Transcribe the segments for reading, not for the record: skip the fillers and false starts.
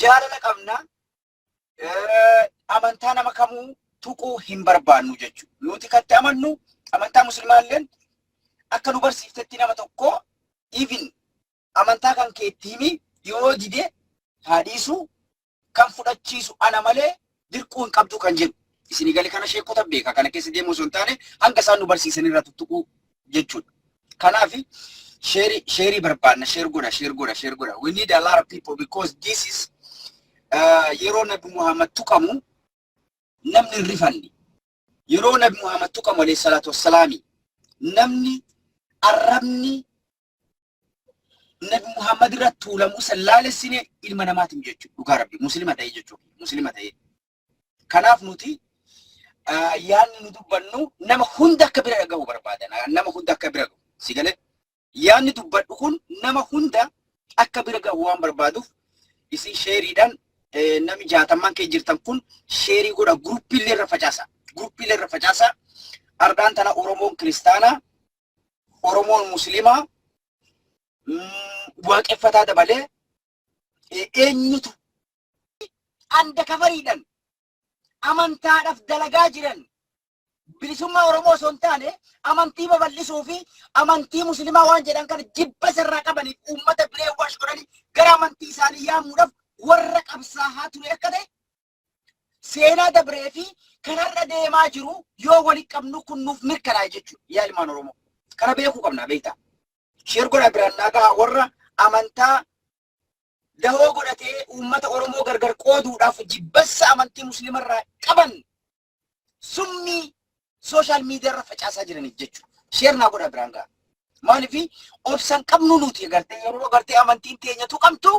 Jaalala qabna. Amantaa nama kamuu tuquu hin barbaannu jechuudha. Nuti katti amannu amantaa muslimaalleen akka nu barsiiftetti nama tokko even amantaa kan kee itti himi, yoo dide haa dhiisu, kan fudhachiisu ana malee dirquu hin qabdu kan jedhu. Isinii gale? Kana sheekota beeka, kana keessa deemuu osoo hin taane hanga isaan nu barsiisan irraa tuttuquu jechuudha. Kanaaf share share barbaanna, share godha, share godha, share godha. We need a lot of people because this is yeroo Nabi Muhammad tuqamu namni hin rifanne. Yeroo Nabi Muhammad tuqamu alayhi salaatu wassalaami namni arrabni Nabi Muhammad irra tuulamuu san laalessine ilma namaatiin jechuudha. Dhugaa Rabbi muslima ta'ee jechuudha. Muslima ta'ee. Kanaaf nuti yaadni nu dubbannu nama hunda akka bira gahu barbaadan. Nama hunda akka bira gahu. Si galee? Yaadni dubbadhu kun nama hunda akka bira gahu waan barbaaduuf isin shareiidhaan, namni 60n kee jirtan kun share godha, groupiilee irra facaasa. Groupiilee irra facaasa. Ardaan tana Oromoon kiristaanaa, Oromoon musliimaa, waaqeffataa dabalee eenyutu undercoveriidhaan amantaadhaaf dalagaa jiran, bilisummaa Oromoo osoo hin taane amantii babal'isuu fi amantii musliimaa waan jedhan kana jibba sirraa qabaniif uummata brainwash godhanii gara amantii isaanii yaamuudhaaf warra qabsaa'aa ture akka ta'e seenaa dabree fi kanarra deemaa jiru yoo walitti qabnu kun nuuf mirkanaa'a jechuudha. Yaa ilmaan Oromoo. Kana beekuu qabna beektaa. Share godhaa, biraan naa gahaa. Warra amantaa dahoo godhatee uummata Oromoo gargar qooduudhaaf jibbassa amantii musliimarraa qaban summii social media irra facaasaa jiraniif jechuudha. Share naa godhaa, biraan gahaa. Maaliif obsan qabnu nuti gartee yeroo gartee amantiin teenya tuqamtu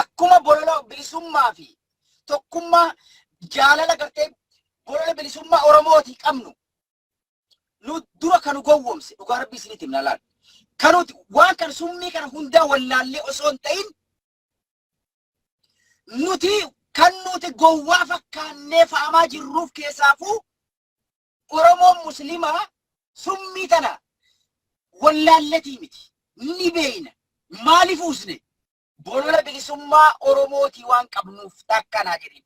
akkuma bolola bilisummaa fi tokkummaa jaalala gartee bolola bilisummaa Oromootii qabnu nu dura kan nu gowwoomse, dhugaa Rabbii isinitti himna laal. Kan nuti waan kan summii kana hundaa wallaallee osoo hin ta'in nuti kan nuti gowwaa fakkaannee fa'amaa jirruuf, keessaafuu Oromoon musliimaa summii tana wallaalletii miti. Ni beeyna. Maaliif uusne? Bolola bilisummaa Oromootii waan qabnuuf takkanaa jedhin.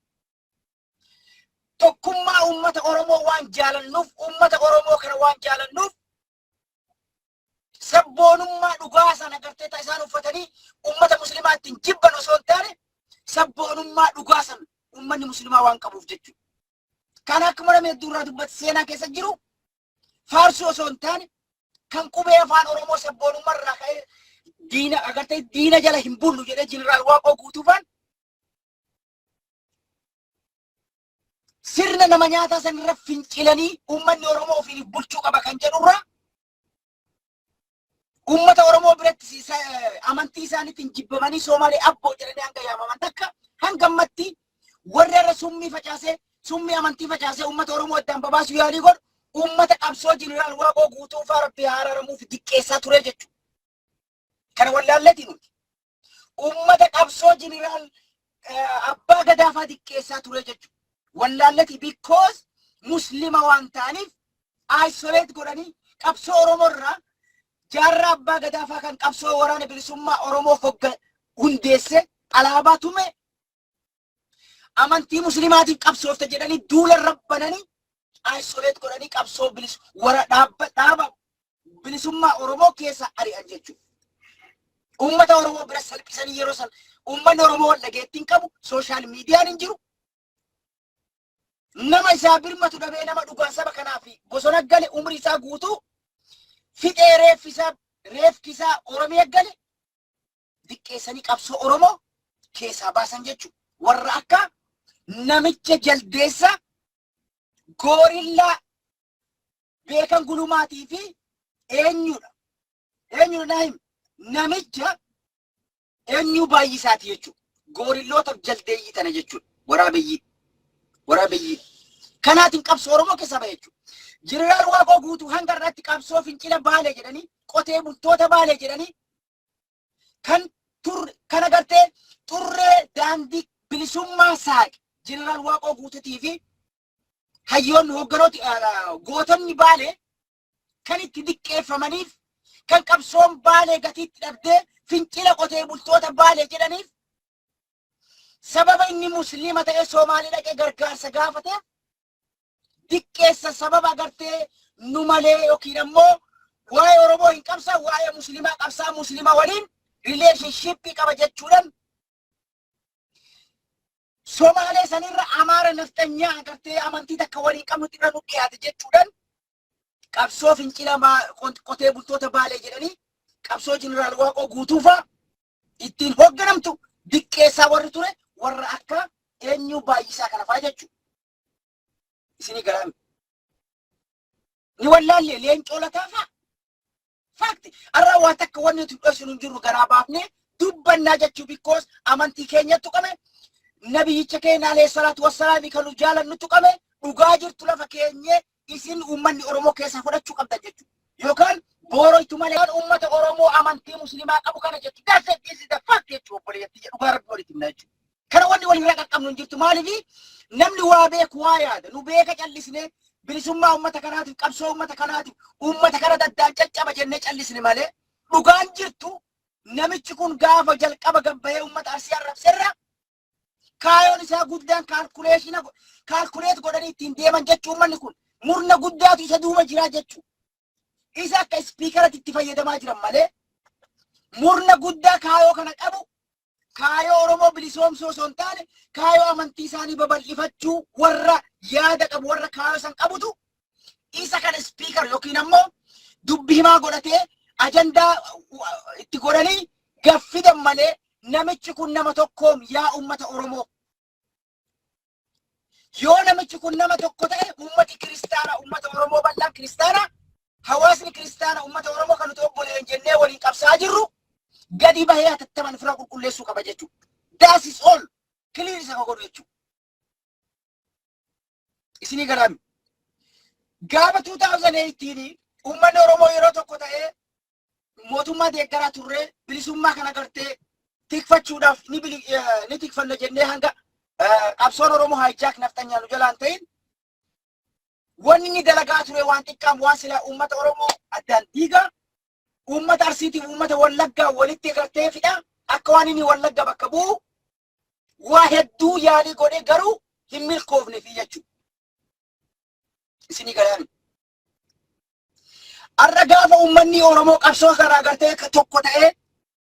Tokkummaa uummata Oromoo waan jaalannuuf, uummata Oromoo kana waan jaalannuuf, sabboonummaa dhugaa sana gartee ta isaan uffatanii uummata musliimaa ittiin jibban osoo hin taane sabboonummaa dhugaa sana uummanni musliimaa waan qabuuf jechuudha. Kan akkuma nama hedduu irraa dubbate seenaa keessa jiru faarsuu osoo hin taane kan qubee afaan Oromoo sabboonummaa irraa ka'ee diina agartee diina jala hin bullu jedhee Jeneraal Waaqoo Guutuufaan sirna nama nyaataa sanirra fincilanii uummanni Oromoo ofiin bulchuu qaba kan jedhurraa uummata Oromoo biratti amantii isaaniitiin jibbamanii Soomaalee abboo jedhanii hanga yaamaman takka hanga ammatti warri irra summii facaasee, summii amantii facaasee uummata Oromoo addaan babaasuu yaalii godhu uummata qabsoo Jeneraal Waaqoo Guutuu faa Rabbi haa araaramuuf diqqeessaa ture jechuudha. Kana wallaalleeti nuti. Uummata qabsoo Jeneraal Abbaa Gadaa faa diqqeessaa ture jechuudha. Wallaalleeti because muslima waan ta'aniif isolate godhanii qabsoo Oromoo irraa Jaarraa Abbaa Gadaa faa kan qabsoo waraana bilisummaa Oromoo hogga hundeesse, alaabaa tume, amantii musliimaatiif qabsoofte jedhanii duula irra bananii isolate godhanii qabsoo bilis wara dhaabba dhaaba bilisummaa Oromoo keessa ari'an jechuudha. Uummata Oromoo bira salphisanii yeroo san uummanni Oromoo wal dhageettiin qabu, social mediaan hin jiru. Nama isaa birmatu dhabee nama dhugaa saba kanaaf bosona gale, umrii isaa guutuu fixee reeffi isaa reefki isaa Oromiyaa gale diqqeessanii qabsoo Oromoo keessaa baasan jechuudha. Warra akka namicha jaldeessa goorillaa Beekan Gulumaatii fi eenyudha? Eenyudha naa himi? Namicha eenyuu baay'isaati jechuudha. Goorilloota jaldeeyyii tana jechuudha. Waraabeyyii. Waraabeyyii. Kanaatiin qabsoo Oromoo keessaa bahe jechuudha. Jeneraal Waaqoo Guutuu hanga irratti qabsoo fincila Baalee jedhanii, qotee bultoota Baalee jedhanii kan tur kan agartee xurree daandii bilisummaa saaqe Jeneraal Waaqoo Guutuutii fi hayyoonni hoogganooti gootonni Baalee kan itti diqqeeffamaniif, kan qabsoon Baalee gatiitti dhabdee fincila qotee bultoota Baalee jedhaniif Sababa inni Musliima ta'ee Soomaalii dhaqee gargaarsa gaafate diqqeessa. Sababa agartee nu malee yookiin ammoo waa'ee Oromoo hin qabsaa, waa'ee Musliimaa qabsaa, Musliima waliin relationship qaba jechuudhaan Somaalee sanirra Amaara nafxanyaa agartee amantii takka waliin qabnutti irra nu dhiyaate jechuudhaan qabsoo fincila qotee bultoota Baalee jedhanii qabsoo Jeneraal Waaqoo Guutuufaa ittiin hoogganamtu diqqeessaa warri ture warra akka eenyu Baay'isaa kana fa'aa jechuudha. Isinii garaami. Ni wallaallee Leencoo Lataa fa'a. Fact har'a waa takka wanni nuti dhoksinu hin jirru, garaa baafnee dubbannaa jechuu, because amantii keenyatti tuqame, nabiyyicha keenya alayhi salaatu wassalaami kan nu jaalannu tuqame. Dhugaa jirtu lafa keenyee isin uummanni Oromoo keessaa fudhachuu qabdan jechuudha. Yookaan booroytu malee uummata Oromoo amantii Musliimaa qabu kana jechuudha. That's it. This is the fact jechuudha, obboleettii, dhugaa Rabbi walitti himna jechuudha. Kana wanni walirraa qaqqabnu hin jirtu. Maaliif? Namni waa beeku waa yaada. Nu beeka callisnee bilisummaa uummata kanaatiif, qabsoo uummata kanaatiif, uummata kana daddaan caccaba jennee callisne malee, dhugaan jirtu namichi kun gaafa jalqaba gabbayee uummata Arsii arrabserra kaayoon isaa guddaan calculation calculate godhanii ittiin deeman jechuu. Uummanni kun murna guddaatu isa duuba jiraa jechuu. Isa akka speakeratti itti fayyadamaa jiran malee, murna guddaa kaayoo kana qabu, kaayoo Oromoo bilisoomsuu osoo hin taane kaayoo amantii isaanii babal'ifachuu warra yaada qabu, warra kaayoo san qabutu isa kana speaker yookiin ammoo dubbi himaa godhatee ajandaa itti godhanii gaffidan malee, namichi kun nama tokkoom, yaa ummata Oromoo. Yoo namichi kun nama tokko ta'e, ummati kiristaana, ummata Oromoo bal'aan kiristaana, hawaasni kiristaana ummata Oromoo kan nuti obboleen jennee waliin qabsaa jirru gadi bahee hatattaman fira qulqulleessuu qaba jechuudha. That is all. Clear isa godhu jechuudha. Isinii galaami. Gaafa 2018 uummanni Oromoo yeroo tokko ta'ee mootummaa deeggaraa turree, bilisummaa kana gartee tikfachuudhaaf ni tikfanna jennee, hanga qabsoon Oromoo hijack nafxanyaa nu jalaan ta'in, wanni inni dalagaa ture waan xiqqaam, waan silaa uummata Oromoo addaan diigaa, uummata Arsiitiif uummata Wallaggaa walitti gartee fidha, akka waan inni Wallagga bakka bu'u waa hedduu yaalii godhee garuu hin milkoofne fi jechuudha. Isinii galaami. Har'a gaafa uummanni Oromoo qabsoo karaa gartee tokko ta'ee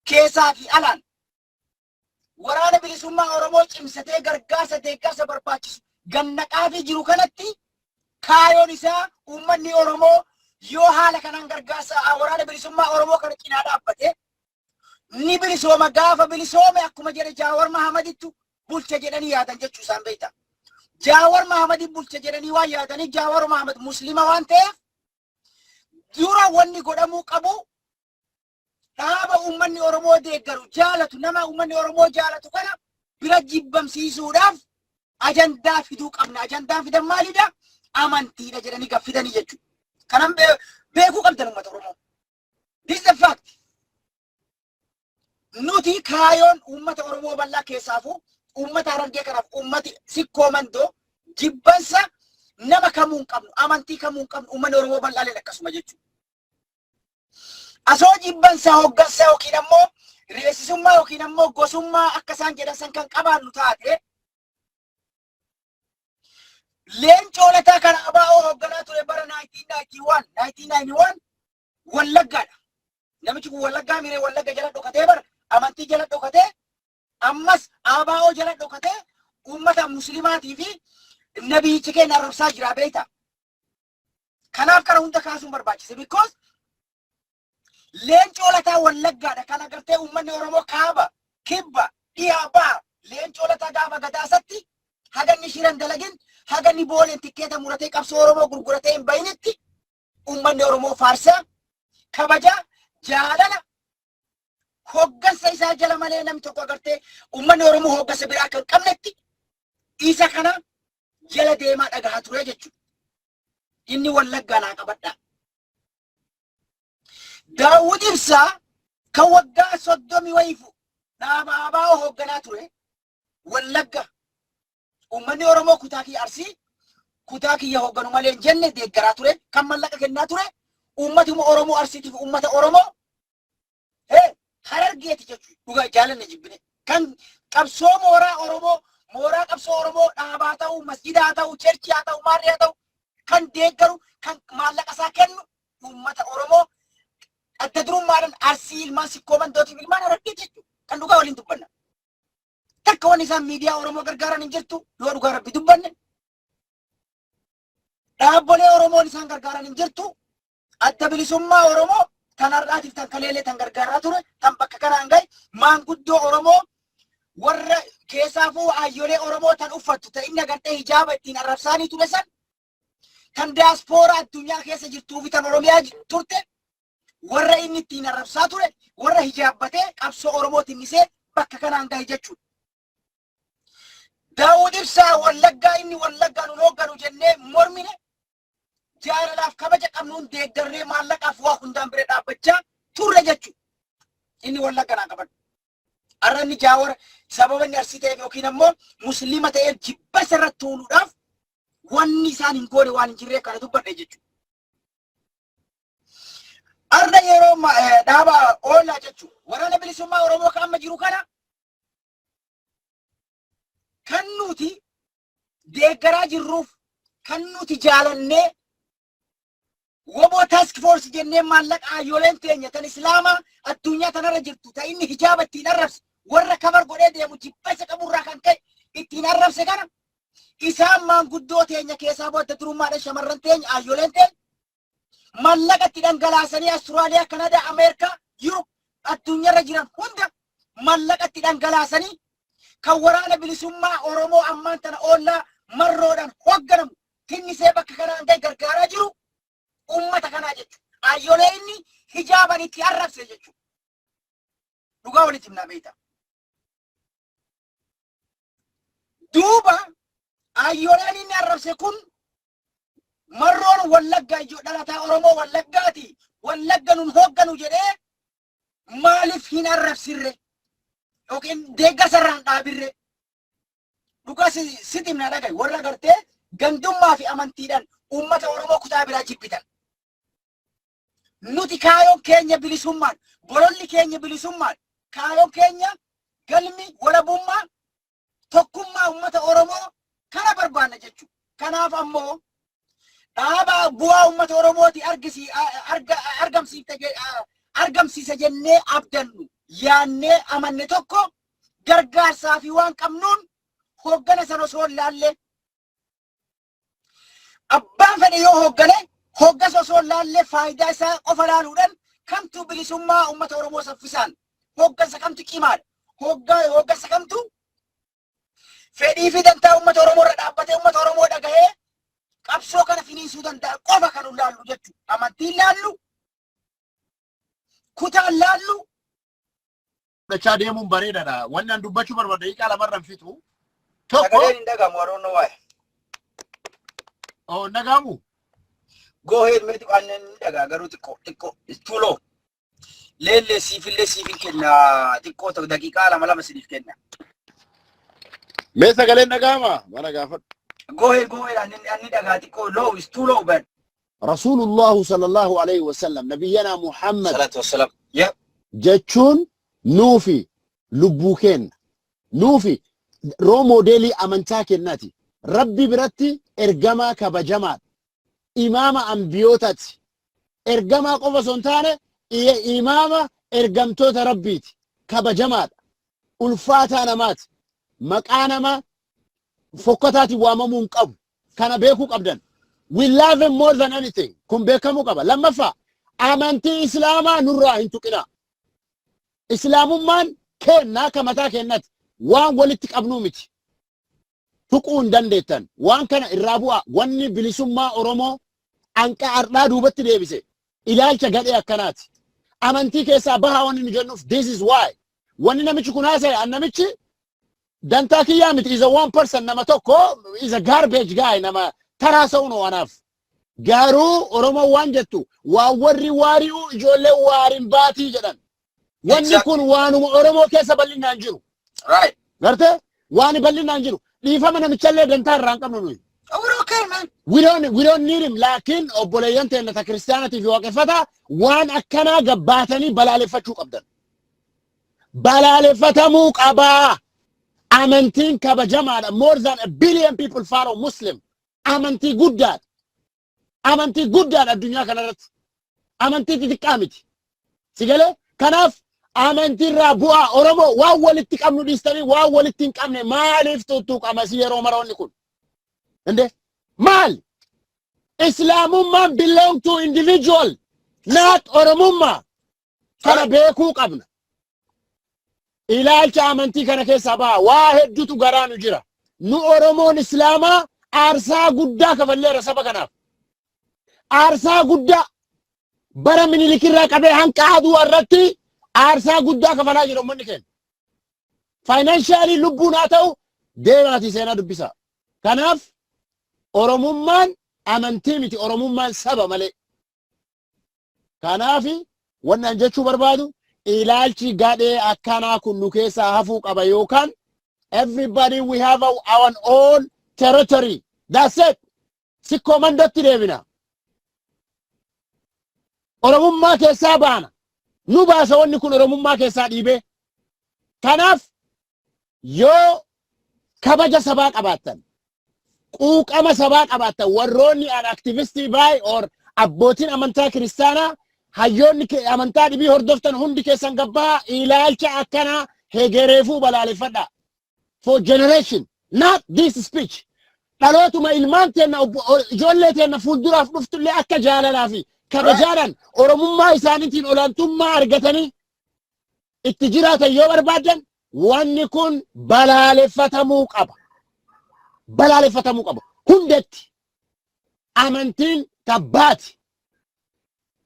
keessaa fi alaan waraana bilisummaa Oromoo cimsatee gargaarsa deeggarsa barbaachisu gannaqaafii jiru kanatti, kaayoon isaa uummanni Oromoo yoo haala kanaan gargaarsa waraana bilisummaa Oromoo kana cinaa dhaabbate ni bilisooma, gaafa bilisoome akkuma jedhe Jaawar Mahamadittu bulcha jedhanii yaadan jechuu isaan beekta. Jaawar Mahamadin bulcha jedhanii waan yaadaniif, Jaawar Mahamad Muslima waan ta'eef, dura wanni godhamuu qabu dhaaba uummanni Oromoo deeggaru, jaalatu, nama uummanni Oromoo jaalatu kana bira jibbamsiisuudhaaf ajandaa fiduu qabna. Ajandaan fidan maalidha? Amantiidha jedhanii gaffidanii jechuudha. Kanan beekuu qabdan, uummata Oromoo. This is the fact. Nuti kaayoon uummata Oromoo bal'aa keessaafuu uummata Harargee kanaaf uummati Sikkoo Mandoo jibbansa nama kamuu hin qabnu, amantii kamuu hin qabnu, uummanni Oromoo bal'aaleen akkasuma jechuudha. Asoo jibbansa hoggansa yookiin ammoo reessisummaa yookiin ammoo gosummaa akka isaan jedhan san kan qabaannu taate, Leencoo Lataa kan ABO hoogganaa ture bara 1991 1991 Wallaggaadha. Namichi kun Wallaggaa miree Wallagga jala dhokatee, bara amantii jala dhokatee, ammas ABO jala dhokatee uummata Muslimaatii fi nabiyyicha keenya arrabsaa jira, beektaa. Kanaaf kana hunda kaasuun barbaachise, because Leencoo Lataa Wallaggaadha. Kan agartee uummanni Oromoo kaaba, kibba, dhiyaa, ba'a. Leencoo Lataa gaafa gadaasatti haga inni shiran dalagin, haga inni booleen tikkeeta muratee qabsoo Oromoo gurguratee hin bahinitti, uummanni Oromoo faarsaa, kabaja, jaalala hoggansa isaa jala malee namni tokko agartee uummanni Oromoo hoggansa biraa akka hin qabnetti isa kana jala deemaa dhagahaa ture jechuudha. Inni Wallaggaa naa qabadhaa. Daawwit Ibsaa kan waggaa 30 wayifu dhaaba ABO hoogganaa ture Wallagga. Uummanni Oromoo kutaa kiyya Arsii kutaa kiyya hoogganu malee hin jenne deeggaraa ture, kan mallaqa kennaa ture uummatuma Oromoo Arsiitiif uummata Oromoo Harargeeti jechuudha. Dhugaa jaalanne jibbine. Kan qabsoo mooraa Oromoo, mooraa qabsoo Oromoo dhaabaa ta'uu, masjidaa ta'uu, churchii haa ta'uu, maarree haa ta'u, kan deeggaru, kan maallaqa isaa kennu uummata Oromoo adda durummaadhaan Arsii, ilmaan Sikkoo Mandootiif ilmaan Harargee jechuudha. Kan dhugaa waliin dubbanna. Takka wanni isaan miidiyaa Oromoo gargaaran hin jirtu yoo dhugaa Rabbi dubbanne. Dhaabbolee Oromoon isaan gargaaran hin jirtu. Adda Bilisummaa Oromoo tan har'aatiif tan kaleelee tan gargaaraa ture, tan bakka kanaan gahe, maanguddoo Oromoo warra keessaafuu aayyolee Oromoo tan uffattu, ta inni agartee hijaaba ittiin arrabsaanii ture san, tan diyaaspooraa addunyaa keessa jirtuu fi tan Oromiyaa turte, warra inni ittiin arrabsaa ture, warra hijaabbatee qabsoo Oromoo tinnisee bakka kanaan gahe jechuudha. Daawud Ibsaa Wallaggaa inni Wallaggaa nun hoogganu jennee mormine, jaalalaaf kabaja qabnuun deeggarree maallaqaaf waa hundaan bira dhaabbachaa turre jechuudha. Inni Wallagga naa qabadhu. Har'a inni Jaawar sababa inni Arsii ta'eef yookiin ammoo Musliima ta'eef jibba isarratti tuuluudhaaf wanni isaan hin goone waan hin jirree kana dubbadhe jechuudha. Har'a yeroo dhaaba oolaa jechuudha. Waraana Bilisummaa Oromoo kan amma jiru kana kan nuti deeggaraa jirruuf, kan nuti jaalannee WBO task force jennee maallaqa aayyoleen teenya tan Islaamaa addunyaa tanarra jirtu, ta inni hijaaba ittiin arrabse, warra kabar godhee deemu jibba isa qaburraa kan ka'e ittiin arrabse kana, isaan maanguddoo teenya keessaa booda durummaadhaan shamarran teenya, aayyoleen teenya maallaqa itti dhangalaasanii Austraaliyaa, Kanadaa, Ameerikaa, Yuroop addunyaarra jiran hunda maallaqa itti dhangalaasanii kan Waraana Bilisummaa Oromoo ammaan tana oollaa marroodhaan hoogganamu tinnisee bakka kanaan ga'e gargaaraa jiru uummata kanaa jechuudha. Aayyolee inni hijaaban itti arrabse jechuudha. Dhugaa walitti himnaa beektaa. Duuba aayyoleen inni arrabse kun marroon Wallaggaa ijoo dhalataa Oromoo Wallaggaati. Wallagga nun hoogganu jedhee maaliif hin arrabsirre yookiin deeggarsa irraan dhaabirre? Dhugaa sitti himna, dhagahi, warra gartee gandummaa fi amantiidhaan uummata Oromoo kutaa biraa jibbitan. Nuti kaayoon keenya bilisummaan, bololli keenya bilisummaan, kaayoon keenya galmi walabummaa, tokkummaa uummata Oromoo kana barbaanna jechuudha. Kanaaf ammoo dhaaba bu'aa uummata Oromooti argamsiisa jennee abdannu, yaannee amanne tokko gargaarsaa fi waan qabnuun hooggana sana osoo hin laalle, abbaan fedhe yoo hooggane, hooggasa osoo hin laalle, faayidaa isaa qofa laaluudhaan kamtu bilisummaa uummata Oromoo saffisaan, hooggansa kamtu cimaadha, hooggansa kamtu fedhii fi dantaa uummata Oromoo irra dhaabbatee uummata Oromoo dhagahee qabsoo kana finiinsuu danda'a qofa kan nu laallu jechuudha. Amantiin laallu, kutaan laallu. Dachaa deemuun bareedaadha. Wanni an dubbachuu barbaadu daqiiqaa lamarra hin fixu. Tokko Sagaleen hin dhagahamu, I don't know why. Oh, nagaamu. Go ahead, mee xiqqoo ani hin dhagaa garuu xiqqoo xiqqoo, it's too low. Leellee siifillee siifin kenna, xiqqoo tokko daqiiqaa lama lama siif kenna. Mee sagaleen dhagahama? Mana gaafadhu. Go ahead, go ahead, ani dhagaa xiqqoo low, it's too low, but. رسول الله صلى الله عليه وسلم، نبينا محمد Salaatu wassalaam. Yep. jechuun nuufi lubbuu kenna, nuufi role modelii amantaa kennaati. Rabbi biratti ergamaa kabajamaadha, imaama ambiyootaati. Ergamaa qofa osoo hin taane imaama ergamtoota Rabbiiti, kabajamaadha, ulfaataa namaati. Maqaa nama fokkataatiin waamamuu hin qabu. Kana beekuu qabdan. We love him more than anything. Kun beekamuu qaba. Lammaffaa, amantii Islaamaa nurraa hin tuqinaa. Islaamummaan kennaa akka mataa kennati, waan walitti qabnuu miti. Tuquu hin dandeettan. Waan kana irraa bu'aa. Wanni bilisummaa Oromoo anqa ardhaa duubatti deebise ilaalcha gadhee akkanaati. Amantii keessaa bahaa wanni nu jennuuf this is why. Wanni namichi kun haasa'e, an namichi dantaa kiyyaa miti, is a one person, nama tokko, is a garbage guy, nama taraa sa'u no anaaf. Garuu Oromoo waan jettu, waan warri waari'u ijoollee waarin baatii jedhan. Wanni kun waanuma Oromoo keessa bal'inaan jiru. Gartee, waan bal'inaan jiru. Dhiifama, namichallee dantaa irraa hin qabnu nuyi. Oh, we're okay, man. We don't need him. Laakiin obboleeyyan teenya ta kiristaanatii fi waaqeffataa waan akkanaa gabbaatanii balaaleffachuu qabdan. Balaaleffatamuu qabaa. Amantiin kabajamaadha. More than a billion people follow Muslim. Amantii guddaadha. Amantii guddaadha addunyaa kanarratti. Amantii xixiqqaa miti. Si galee? Kanaaf amantiirraa bu'aa Oromoo waan walitti qabnu dhiistanii waan walitti hin qabne maaliif tuttuqamasii yeroo mara wanni kun? Inde maal? Islaamummaan belong to individual, not Oromummaa. Kana beekuu qabna. Ilaalcha amantii kana keessaa baha. Waa hedduutu garaa nu jira. Nu Oromoon Islaamaa aarsaa guddaa kafalleera saba kanaaf. Aarsaa guddaa bara Minilikirraa qabee hanqa aduu irratti aarsaa guddaa kafalaa jira uummanni keenya. Financially lubbuun haa ta'u, deemaatii seenaa dubbisaa. Kanaaf Oromummaan amantii miti, Oromummaan saba malee. Kanaaf wanni an jechuu barbaadu, ilaalchi gadhee akkanaa kun nu keessaa hafuu qaba, yookaan everybody we have our own territory. That's it. Sikkoo Mandootti deebina. Oromummaa keessaa baana. Nu baasa wanni kun Oromummaa keessaa dhiibee. Kanaaf yoo kabaja sabaa qabaattan, quuqama sabaa qabaattan, warroonni an activistii baay or abbootiin amantaa kiristaanaa, hayyoonni amantaa dhibii hordoftan hundi keessan gabbaa ilaalcha akkanaa hegereefuu balaaleffadha. For generation, not this speech. Dhalootuma ilmaan teenna, ijoollee teenna fuulduraaf dhuftullee akka jaalalaa fi kabajaadhaan Oromummaa isaaniitiin olaantummaa argatanii itti jiraatan yoo barbaadan, wanni kun balaaleffatamuu qaba. Balaaleffatamuu qaba. Hundetti. Amantiin tabbaati.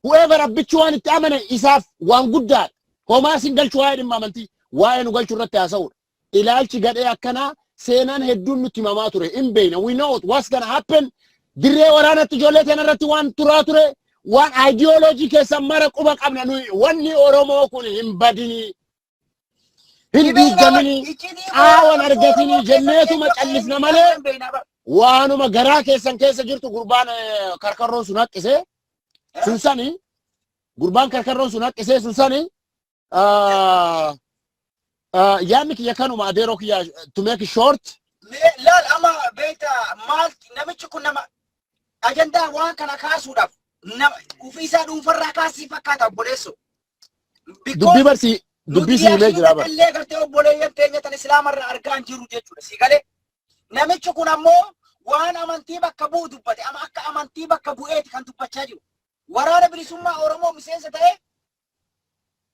Whoever abbichi waan itti amane isaaf waan guddaadha. Homaa sin galchu waa'ee dhimma amantii, waa'ee nu galchuu irratti haasa'uudha. Ilaalchi gadhee akkanaa seenaan hedduun nutti himamaa ture. Hin beekna. We know what's gonna happen. Dirree waraanatti ijoollee teena irratti waan turaa ture. Waan ideology keessan mara quba qabna nuyi. Wanni Oromoo kun hin badinii. Hin diigaminii. Qaawan argatinii jenneetuma callifna malee waanuma garaa keessan keessa jirtu gurbaan karkarroon sun haqqisee sun sani, gurbaan karkarroon sun haqqisee sun sani. Yaadni kiyya kanuma, adeeroo kiyya, to make it short. Laal, amma beekta maal, namichi kun nama ajandaa waan kana kaasuudhaaf nama ofii isaa dhuunfarraa kaasii fakkaata, obboleesso. Dubbii barsii dubbii si himee jira bara. Illee gartee obboleeyyan teenya tan islaamarraa argaa hin jiru jechuudha. Si galee? Namichi kun ammoo waan amantii bakka bu'u dubbate, amma akka amantii bakka bu'eeti kan dubbachaa jiru. Waraana Bilisummaa Oromoo miseensa ta'ee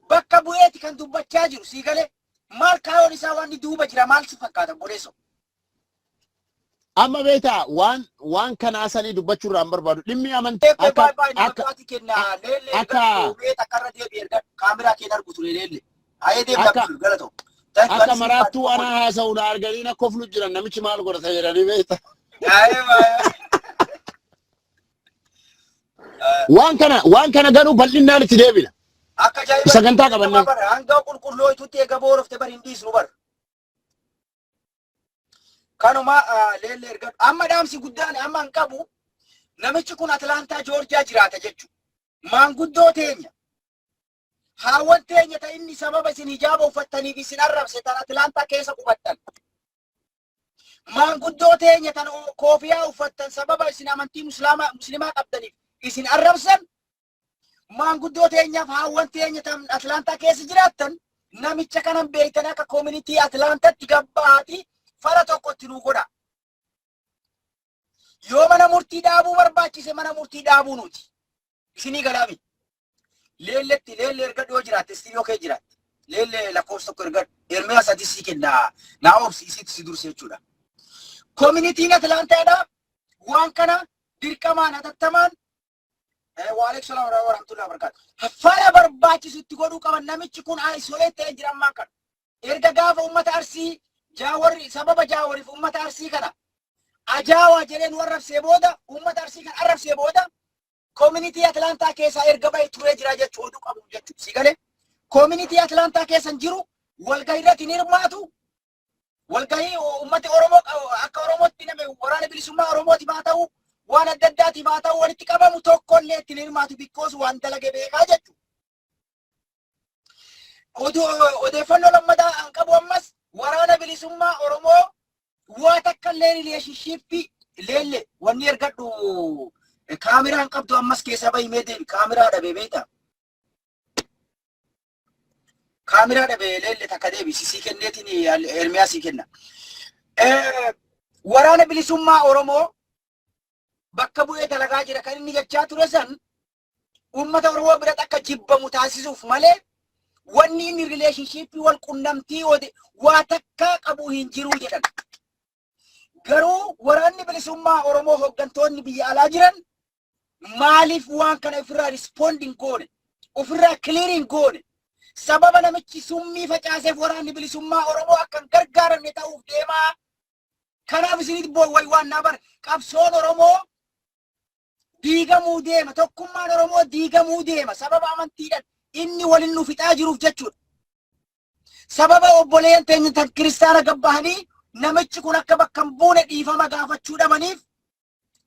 bakka bu'eeti kan dubbachaa jiru. Si galee? Maal kaayoon isaa, waan inni duuba jira maal si fakkaata, obboleesso? Amma beektaa, waan kanaa sanii dubbachuu irraa hin barbaadu. Dhimmi amantii akka akka akka maraattuu anaa haasa'u na arganii na koflu jiran, namichi maal godhata jedhanii, beekta. Waan kana garuu bal'inaan itti deebina. Akka ajaa'iba. Sagantaa qabannee. Hanga qulqullooytutti eega boorofte bari hin dhiisnu bar. Kanuma leellee ergadhu. Amma dhaamsi guddaan amma hin qabu. Namichi kun Atlaantaa Joorjiyaa jiraata jechuudha. Maanguddoo teenya. Haawwan teenya ta inni sababa isin hijaaba uffattaniif isin arrabse tan Atlaantaa keessa qubattan. Maanguddoo teenya tan koofiyaa uffattan sababa isin amantii musliimaa qabdaniif isin arrabsan. Maanguddoo teenyaaf haawwan teenya tan Atlaantaa keessa jiraattan, namicha kanan beektan akka community Atlaantatti gabbaati fara tokkotti nuu godha. Yoo mana murtii dhaabuu barbaachise, mana murtii dhaabuu nuti. Isinii galaami. Leelletti leellee ergadhu yoo jiraatte, istiidiyoo kee jiraatte. Leellee lakkoofsa tokko ergadhu. Ermiyaas ati sii kenna. Naa obsi, isitti si durse jechuudha. Communityn Atlaantaadha. Waan kana dirqamaan hatattamaan, waalaikum salaam wa rahmatullahi wa barakatuh. Fara barbaachisu itti godhuu qaban. Namichi kun isolate ta'ee jira ammaan kana. Erga gaafa uummata Arsii Jaawarri sababa Jaawariif uummata Arsii kana ajaawaa jedhee nu arrabsee booda, uummata Arsii kana arrabsee booda, community Atlaantaa keessaa erga bahe turee jira jechuu oduu qabu jechuudha. Si galee? Community Atlaantaa keessa hin jiru, walgahii irratti hin hirmaatu. Walgahii uummati Oromoo akka Oromootti nama Waraana Bilisummaa Oromootiif haa ta'u, waan adda addaatiif haa ta'u, walitti qabamu tokkollee ittiin hirmaatu, because waan dalage beekaa jechuudha. Odeeffannoo lammataa an qabu ammas Waraana Bilisummaa Oromoo waa takka illee relationship leelle wanni ergadhu kaameraan qabdu ammas keessa bahimee deebi, kaameraa dhabe beekta. Kaameraa dhabe leelle takka deebi sisii kenneetiin Ermiyaa sii kenna. Waraana Bilisummaa Oromoo bakka bu'ee dalagaa jira kan inni jechaa ture san uummata Oromoo biratti akka jibbamu taasisuuf malee wanni inni relationship wal qunnamtii waa takka qabu hin jiru jedhan. Garuu Waraanni Bilisummaa Oromoo hooggantoonni biyya alaa jiran maaliif waan kana ofirraa respond hin goone, ofirraa clear hin goone? Sababa namichi summii facaaseef Waraanni Bilisummaa Oromoo akka hin gargaaramne ta'uuf deemaa. Kanaaf isinitti boo'u waan naa bara qabsoon Oromoo diigamuu deema, tokkummaan Oromoo diigamuu deema, sababa amantiidhaan inni waliin nu fixaa jiruuf jechuudha. Sababa obboleeyyan teenya tan kiristaana gabbahanii namichi kun akka bakka hin buune dhiifama gaafachuu dhabaniif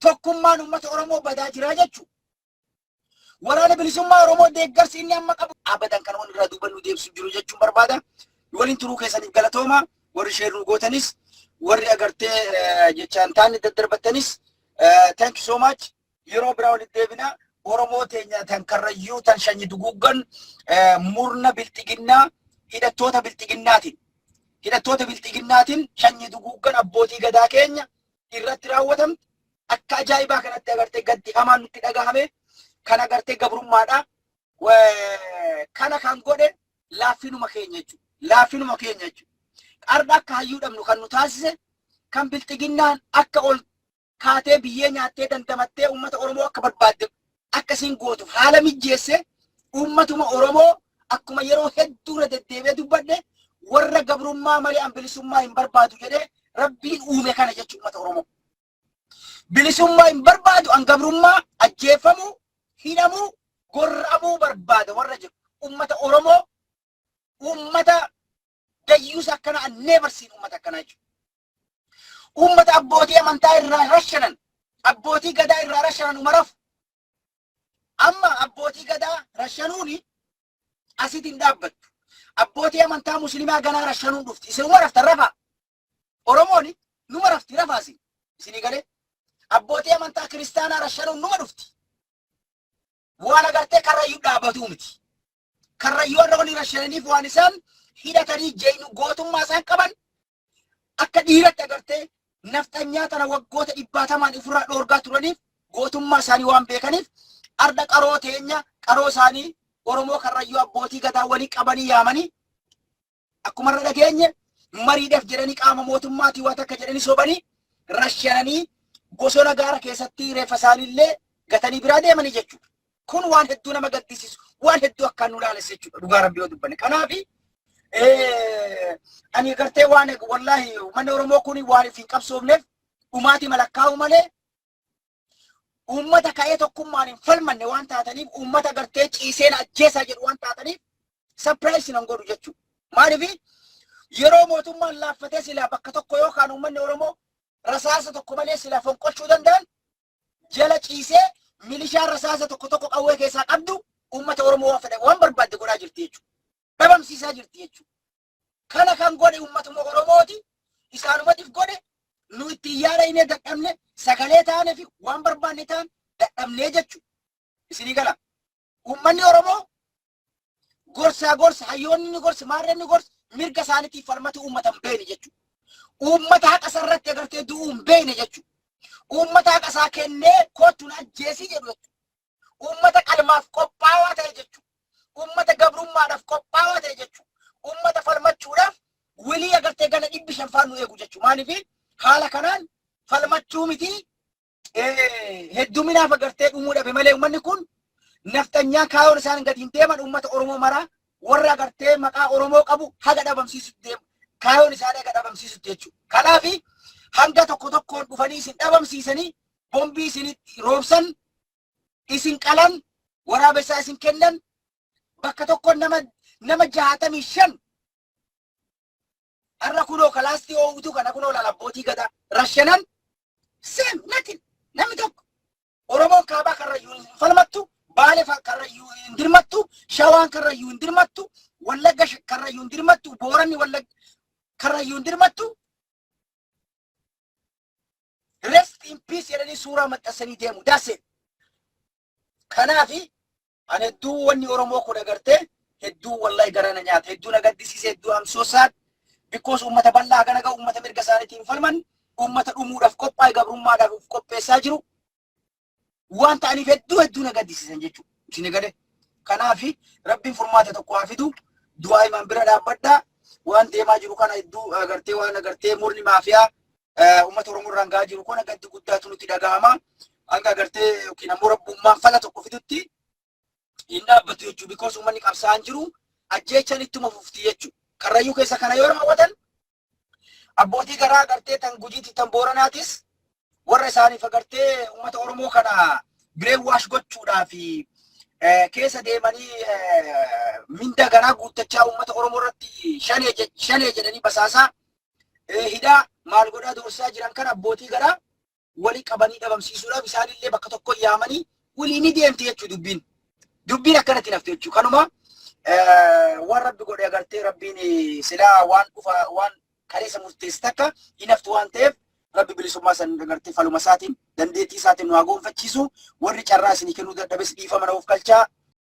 tokkummaan uummata Oromoo badaa jira jechuudha. Waraana Bilisummaa Oromoo deeggarsi inni amma qabu abadan kan walirraa duuba nu deemsu jiru jechuun barbaada. Waliin turuu keessaniif galatooma. Warri share nu gootanis, warri agartee jechaan taanne daddarbattanis, thank you so much. Yeroo biraa walitti deebina. Oromoo teenya tan Karrayyuu tan shanyi duguuggan murna bilxiginnaa hidhattoota bilxiginnaatiin, hidhattoota bilxiginnaatiin shanyi duguuggan abbootii gadaa keenya irratti raawwatamte akka ajaa'ibaa kanatti agartee gaddi hamaan nutti dhagahame kan agartee gabrummaadha. Kana kan godhe laaffinuma keenya jechuudha. Laaffinuma keenya jechuudha. Arda akka hayyuu dhabnu kan nu taasise, kan bilxiginnaan akka ol kaatee biyyee nyaattee dandamattee uummata Oromoo akka barbaadde akkasiin gootuuf haala mijjeesse uummatuma Oromoo. Akkuma yeroo hedduu irra deddeebi'ee dubbadhe, warra gabrummaa malee an bilisummaa hin barbaadu jedhee Rabbiin uume kana jechuudha uummata Oromoo. Bilisummaa hin barbaadu, an gabrummaa, ajjeefamuu, hidhamuu, gorra'amuu barbaada warra jedhu uummata Oromoo, uummata dayyuusa akkana an never seen uummata akkanaa jechuudha. Uummata abbootii amantaa irraa rashanan, abbootii gadaa irraa rashanan umaraaf amma abbootii gadaa rashanuuni asitti hin dhaabbattu. Abbootii amantaa musliimaa ganaa rashanuun dhufti. Isin uma raftan, rafaa. Oromooni numa rafti, rafaasi. Isinii galee abbootii amantaa kiristaanaa rashanuun numa dhufti. Waan agartee Karrayyuu dhaabbatuu miti. Karrayyuu warra walii rashananiif waan isaan hidhatanii jeenu gootummaa isaan qaban akka dhiiratti agartee nafxanyaa tana waggoota dhibbaatamaan ofirraa dhoorgaa turaniif, gootummaa isaanii waan beekaniif, arda qaroo teenya, qaroo isaanii Oromoo Karrayyuu abbootii gadaa walii qabanii yaamanii, akkuma irra dhageenye, mariidhaaf jedhanii qaama mootummaatii waan takka jedhanii sobanii rashananii bosona gaara keessatti reeffa isaaniillee gatanii biraa deemanii jechuudha. Kun waan hedduu nama gaddisiisu, waan hedduu akkaan nu laalesse jechuudha dhugaa Rabbii yoo dubbanne. Kanaafi ani gartee waan wallaahi uummanni Oromoo kun waan hin qabsoofneef dhumaatii malakkaa'u malee uummata ka'ee tokkummaan hin falmanne waan taataniif, uummata gartee ciiseen ajjeesaa jedhu waan taataniif, surprise nan godhu jechuudha. Maaliif yeroo mootummaan laaffatee silaa bakka tokko yookaan uummanni Oromoo rasaasa tokko malee silaa fonqolchuu danda'an jala ciisee milishaan rasaasa tokko tokko qawwee keessaa qabdu uummata Oromoo waan fedhe waan barbaadde godhaa jirti jechuudha. Dhabamsiisaa jirti jechuudha. Kana kan godhe uummatuma Oromooti. Isaanumatiif godhe. Nu ittiin yaada inni dadhabne, sagalee taane fi waan barbaanne ta'an dadhabnee jechuudha. Isinii gala. Uummanni Oromoo gorsaa gorsa, hayyoonni ni gorsa, maarreen ni gorsa, mirga isaaniitiif falmatu uummata hin beekne jechuudha. Uummata haqa isarratti agartee du'uu hin beekne jechuudha. Uummata haqa isaa kennee kootu na ajjeesii jedhu jechuudha. Uummata qalmaaf qophaawaa ta'e jechuudha. Uummata gabrummaadhaaf qophaawaa ta'e jechuudha. Uummata falmachuudhaaf wilii agartee gana 500 faan nu eegu jechuudha. Maaliif haala kanaan falmachuu miti hedduminaaf agartee dhumuu dhabe malee uummanni kun nafxanyaa kaayoon isaan gadi hin deeman uummata Oromoo maraa warra agartee maqaa Oromoo qabu haga dhabamsiisutti deemu. Kaayoon isaanii haga dhabamsiisutti jechuudha. Kanaaf hanga tokko tokkoon dhufanii isin dhabamsiisanii, bombii isinitti roobsan, isin qalan, waraabessaa isin kennan, bakka tokko nama 65 har'a kunoo kalaastii oo'utu kana kunoo laala abbootii gadaa rashanan, same nothing. Namni tokko Oromoon kaabaa Karrayyuu hin falmattu. Baale Karrayyuu hin dirmattu, Shawaan Karrayyuu hin dirmattu, Wallagga Karrayyuu hin dirmattu, Booranni Wallagga Karrayyuu hin dirmattu. "Rest in peace" jedhanii suuraa maxxansanii deemu. That's it. Kanaafi ani hedduu wanni Oromoo kun agartee hedduu wallahi gara na nyaata, hedduu na gaddisiise, hedduu, I'm so sad, because uummata bal'aa gana ga'u, uummata mirga isaaniitiin falman, uummata dhumuudhaaf qophaa'e, gabrummaadhaaf of qopheessaa jiru waan ta'aniif hedduu hedduu na gaddisiisan jechuudha. Isin gade. Kanaafi Rabbiin furmaata tokko haa fidu. Du'aa himan bira dhaabbadhaa. Waan deemaa jiru kana hedduu agartee, waan agartee murni maafiyaa uummata Oromoo irraan gahaa jiru kana gaddi guddaatu nutti dhagahama. Hanga agartee yookiin ammoo rabbummaan fala tokko fidutti hin dhaabbatu jechuudha. Because uummanni qabsaa'an jiru, ajjeechaan ittuma fufti jechuudha. Karrayyuu keessa kana yoo raawwatan, abbootii garaa agartee tan Gujiitti, tan Booranaatis warra isaaniif agartee uummata Oromoo kana brainwash gochuudhaa fi keessa deemanii minda garaa guuttachaa uummata Oromoo irratti shanee jedhanii basaasaa, hidhaa, maal godhaa doorsisaa jiran kana abbootii garaa walii qabanii dhabamsiisuudhaaf isaanillee bakka tokko yaamanii walii ni deemti jechuudha dubbiin. Dubbiin akkanatti nafti jechuudha. Kanuma waan Rabbi godhe agartee, Rabbiin silaa waan dhufa waan kaleessa murteesse takka hin haftu waan ta'eef, Rabbi bilisummaa san agartee faluma isaatiin, dandeettii isaatiin nu haa gonfachiisu. Warri carraa isinii kennuu dadhabes dhiifama na of galchaa.